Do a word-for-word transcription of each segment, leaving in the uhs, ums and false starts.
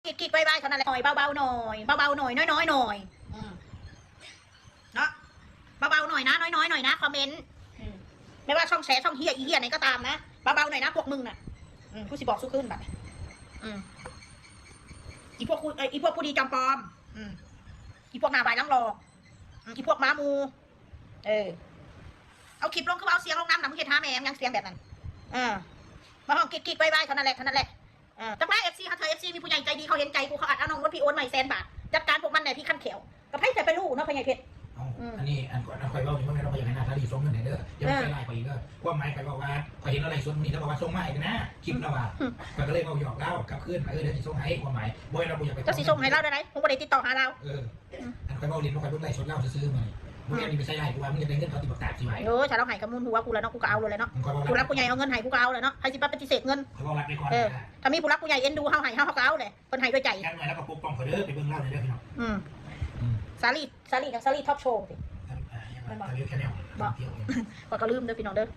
คลิกๆไวๆเท่านั้นแหละหน่อย เบาๆหน่อย เบาๆหน่อย น้อยๆหน่อย อืม เนาะ เบาๆหน่อยนะ น้อยๆหน่อยนะ คอมเมนต์ อืม ไม่ว่าช่องแฉช่องเฮียอีเฮียไหนก็ตามนะ เบาๆหน่อยนะพวกมึงน่ะ อืม กูสิบอกสู้ขึ้นบัดนี้ อืม อีพวกกูเอ้ยอีพวกผู้ดีจอมปลอม อืม อีพวกหน้าบายหลังหลอก อืม อีพวกหมาหมู่ เออ เอาคลิปลงคือว่าเอาเสียงลงนำนะ มึงเฮ็ดหาแม่งยังเสียงแบบนั้น เออ มาห้องคลิกๆไวๆเท่านั้นแหละ เท่านั้นแหละ เออ จักว่า เอฟซี เขาเธอ เอฟซี มีผู้ใหญ่ใจดี เขาเห็นใจกู เขาอัดเอาน้องมดพี่โอนมาให้แสนบาท จัดการพวกมันแหน่พี่คันแขว ก็ไผจะไปรู้เนาะ พ่อใหญ่เพชร เอ้า อืม อันนี้อันก่อน อันข่อยเว้านี่บ่แม่นว่าข่อยอยากให้นาตาลีส่งเงินให้เด้อ อย่าไป เออ ใส่ร้ายข่อยอีกเด้อ ความหมายข่อยเว้าว่า ข่อยเห็นลาวไลฟ์สดมื้อนี้ แล้วบอกว่าส่งมาให้นะ คลิปลาวว่า อืม ข่อยก็เลยเว้าหยอกลาวกลับคืนว่า เออ เดี๋ยวสิส่งให้ ความหมาย บ่แม่นว่าบ่อยากไป เจ้าสิส่งให้ลาวได้ได มึงบ่ได้ติดต่อหาลาว เออ อืม อันข่อยเว้าเล่นบ่ ข่อยเบิ่งไลฟ์สดลาวซื่อๆมื้อนี้ บ่แม่นนี่ไปใส่ร้ายกูว่ามึงอยากได้เงินเขาติบักตาบสิไว้ โอ้ย ถ้าลาวให้ก็มูนหัวกูแล้วเนาะ กูก็เอาเลยแหละเนาะ ข่อยเว้า ผู้หลักผู้ใหญ่เอาเงินให้กูก็เอาเลยเนาะ ไผสิไปปฏิเสธเงิน ข่อยเว้ารักไปก่อน เออ นะ ถ้ามีผู้หลักผู้ใหญ่เอ็นดูเฮาให้เฮา เฮาก็เอาแหละ เพิ่นให้ด้วยใจ จักหน่อยลาวก็ปกป้องข่อยเด้อ ไปเบิ่งลาวแหน่เด้อพี่น้อง อืม อืม สาลี สาลีหยัง สาลีทอล์กโชว์ติ อ่า แม่นบ่ สาลีแชนแนล บ่ เดี๋ยว ข้อยก็ลืมเด้อพี่น้องเด้อ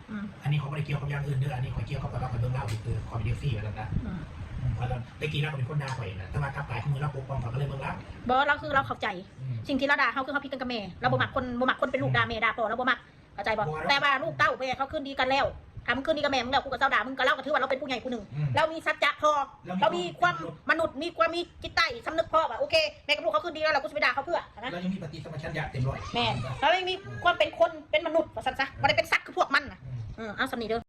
อืม อันนี้เขาบ่ได้เกี่ยวกับอย่างอื่นเด้อ อันนี้ข้อยเกี่ยวกับว่าข่อยเบิ่งลาวซื่อๆ ข่อยไปเดียวฟรีไว้แล้วนะ อืม อืม ข่อยก็ แต่กี้ลาวก็เป็นคนด่าข่อยนะ แต่ว่ากลับกลายคือลาวปกป้องข่อยก็เลยเบิ่งลาว บ่ ลาวคือลาวเข้าใจ อืม สิ่งที่ลาวด่าเฮาคือเฮาผิดตั้งแต่แม่ ลาวบ่มักคน บ่มักคนเป็นลูกด่าแม่ด่าพ่อ ลาวบ่มัก เข้าใจบ่ บ่ แต่ว่าลูกเต้าแม่เขาคืนดีกันแล้ว ถ้ามึงคืนดีกับแม่มึงแล้ว กูก็เซาด่ามึง ก็ลาวก็ถือว่าลาวเป็นผู้ใหญ่ผู้หนึ่ง อืม ลาวมีสัจจะพอ ลาวมี ลาวมีความมนุษย์ มีความมีจิตใต้สำนึกพอว่า โอเค แม่กับลูกเขาคืนดีแล้ว ลาวกูสิไปด่าเขาเพื่อนะ ลาวยังมีปฏิสัมพันธ์เต็มร้อย แม่น ลาวยังมีความเป็นคน เป็นมนุษย์ ว่าซั่นซะ บ่ได้เป็นสัตว์คือพวกมันน่ะ อืม เออ เอาส่ำนี้เด้อ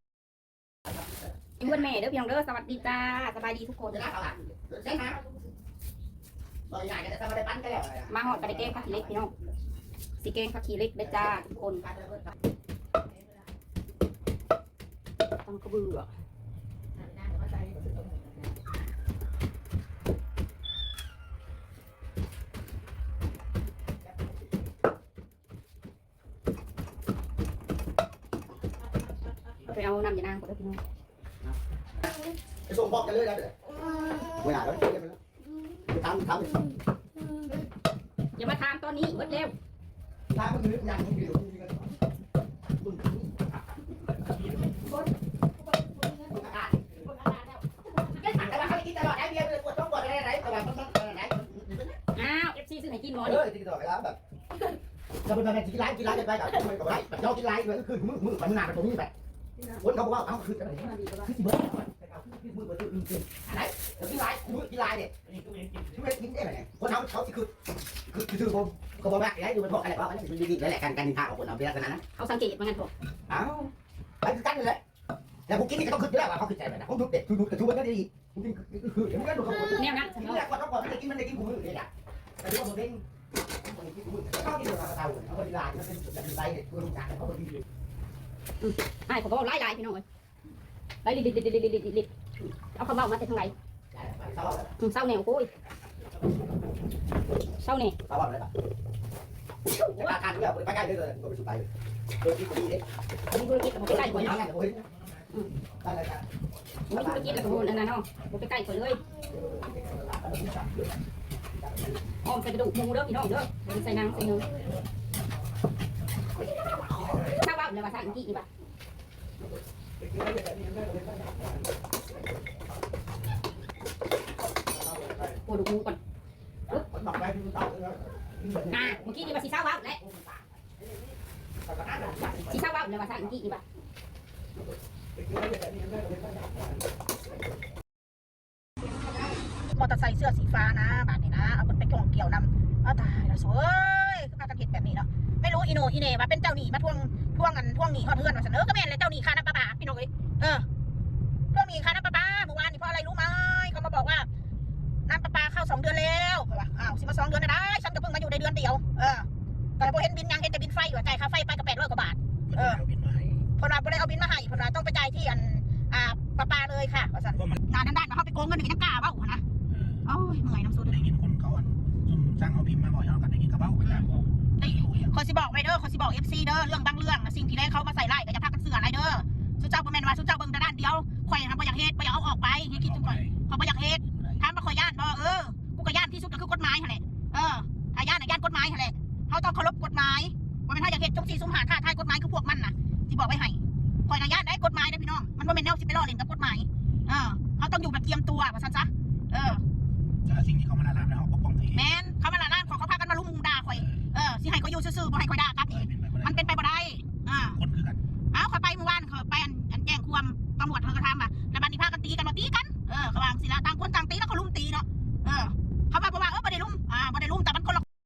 เพื่อนแม่เด้อพี่น้องเด้อ สวัสดีจ้า สบายดีทุกคน เดี๋ยวนะเขาอ่ะ เส้นมา บอกง่ายๆ ก็จะทำอะไรปั้นก็แล้ว มาฮอดก็ได้แกงผักขี้เหล็กพี่น้อง สิแกงผักขี้เหล็กเด้อจ้าทุกคน ตำกระเบือ ไปเอาน้ำยานางก่อนเด้อพี่น้อง ไปส่งพร้อมกันเลยนะเดี๋ยว เวลาแล้วเดี๋ยวไปแล้ว ไปถาม ถาม อย่ามาถามตอนนี้ หมดแล้ว ถามมันอยู่ในอย่างนี้อยู่ แต่ว่าเขาได้กินตลอด ได้เบียร์เลย ปวดท้องปวดอะไรอะไร แต่ว่ามัน มันอะไร อ้าว เอฟซี ซื้อให้กินหมอ เอ นี่ อ กินตลอดเวลาแบบ จะเป็นแบบกินร้าย กินร้ายกันไปแบบ มันก็ได้แบบ เจ้ากินร้ายเลย คือมื้อ มื้อ มื้อหน้ามันบ่มีแบบ คนเขาบอกว่า เอ้า คืออะไร คือสิเบิด คือมื้อ มื้อ มื้อ มื้อ อะไร แล้วกินร้าย มื้อ กินร้ายเนี่ย คือกินได้ไหม คนเขา เขาสิคือ คือ คือ คือ ผม เขาบอกว่า ไอ้ ดูมันบอกอะไร บอกว่า มันดีๆ นั่นแหละ การ การนินทาของคนเราเป็นลักษณะนั้น เขาสังเกตว่างั้นเถอะ เอ้า ไปคือกันนั่นแหละ แล้วพวกกินนี่ก็ต้องคิดอยู่แล้วว่าเขาคิดใจแบบนั้น ผมดูเด็ก คือดูแต่ทุกวันก็ดี ผมกินคือ คือ คือ คือ แนวนั้น กินแล้วก่อน ก่อน มันจะกิน มันจะกิน กูมือเลยอ่ะ แต่ที่ว่าผมเป็น ผมกิน กูมือ เขากินเวลาเตาเนี่ย เขาก็ดีลาย มันเป็นแบบดีลายเนี่ย คือลูกหลานเขาก็ดีอยู่ อืม อ้ายเขาบอกหลายหลายพี่น้องเอ้ย หลายลิดลิดลิดลิดลิดลิด เอาคำเว้ามาแต่ทางไหน เศร้า อืม เศร้าแนว โอ้ย เศร้าแน่ เศร้าอะไรล่ะ จะกล้าทานด้วย ไปใกล้ด้วยเลย ก็ไปสุดไปเลย เออ ที่ผมนี่ มีธุรกิจกับผมไปใกล้กว่าเนาะ อืม ได้เลยครับ มีธุรกิจกับผมอันนั้นเนาะ ผมไปใกล้กว่าเลย อ้อมใส่กระดูกหมูเด้อพี่น้องเด้อ บ่ได้ใส่หนังใส่เนื้อ ถ้าว่าเดี๋ยวว่าสั่งกี่อีกบาท โอ้ ดูหมูก่อน อ่า เมื่อกี้นี่ว่าสิเศร้าเว้าแล้ว สิเศร้าเว้าแล้วว่าซั่น เมื่อกี้นี่ว่า มอเตอร์ไซค์เสื้อสีฟ้านะ บาดนี้นะ เอาเพิ่นไปข้องเกี่ยวนำ อ้าว ตายแล้ว สวย คือพากันเฮ็ดแบบนี้เนาะ ไม่รู้อีโหน่อีเหน่ว่าเป็นเจ้าหนี้มาทวง ทวงอัน ทวงหนี้ฮอดเฮือนว่าซั่น เออ ก็แม่นแหละ เจ้าหนี้ค่าน้ำประปา พี่น้องเอ้ย เออ ทวงหนี้ค่าน้ำประปา เมื่อวานนี้เพราะอะไรรู้ไหม เขามาบอกว่า น้ำประปาเข้าสองเดือนแล้ว เขาว่า อ้าว สิมาสองเดือนได้ ฉันก็เพิ่งมาอยู่ได้เดือนเดียว เออ แต่บ่เห็นบินหยัง เห็นแต่บินไฟ ว่าจ่ายค่าไฟไปก็แปดร้อยกว่าบาท เออ เพิ่นเอาบินมาให้ เพิ่นว่าบ่ได้เอาบินมาให้ เพิ่นว่าต้องไปจ่ายที่อัน อ่า ประปาเลยค่ะ ว่าซั่น ก็มัน หน้าด้านๆ มาเฮาไปโกงเงินอีกยังกล้าเว้าหั่นนะ เออ โอ้ย เมื่อยนำสุด ได้ยินคนเขาอัน ซุมช่างเอาพิมพ์มาบอก เฮาก็ได้ยินเขาเว้าไปตามบอก นี่ ข้อยสิบอกไว้เด้อ ข้อยสิบอก เอฟซี เด้อ เรื่องบางเรื่องนะ สิ่งที่ได้เขามาใส่ร้ายก็อย่าพากันเชื่อหลายเด้อ ซุเจ้าบ่แม่นว่าซุเจ้าเบิ่งแต่ด้านเดียว ข้อยนะบ่อยากเฮ็ด บ่อยากเอาออกไป อย่าคิดถึงข้อย ข้อยบ่อยากเฮ็ด ถามว่าข้อยย้านบ่ เออ กูก็ย้านที่สุดก็คือกฎหมายหั่นแหละ เออ ถ้าย้านน่ะย้านกฎหมายหั่นแหละ เฮาต้องเคารพกฎหมาย บ่แม่นเฮาอยากเฮ็ดซุ่มสี่ซุ่มห้าท้าทายกฎหมายคือพวกมันน่ะ สิบอกไว้ให้ ข้อยน่ะย้านได้กฎหมายเด้อพี่น้อง มันบ่แม่นแนวสิไปล้อเล่นกับกฎหมาย เออ เฮาต้องอยู่แบบเจียมตัวว่าซั่นซะ เออ อยู่ซื่อๆบ่ให้ข่อย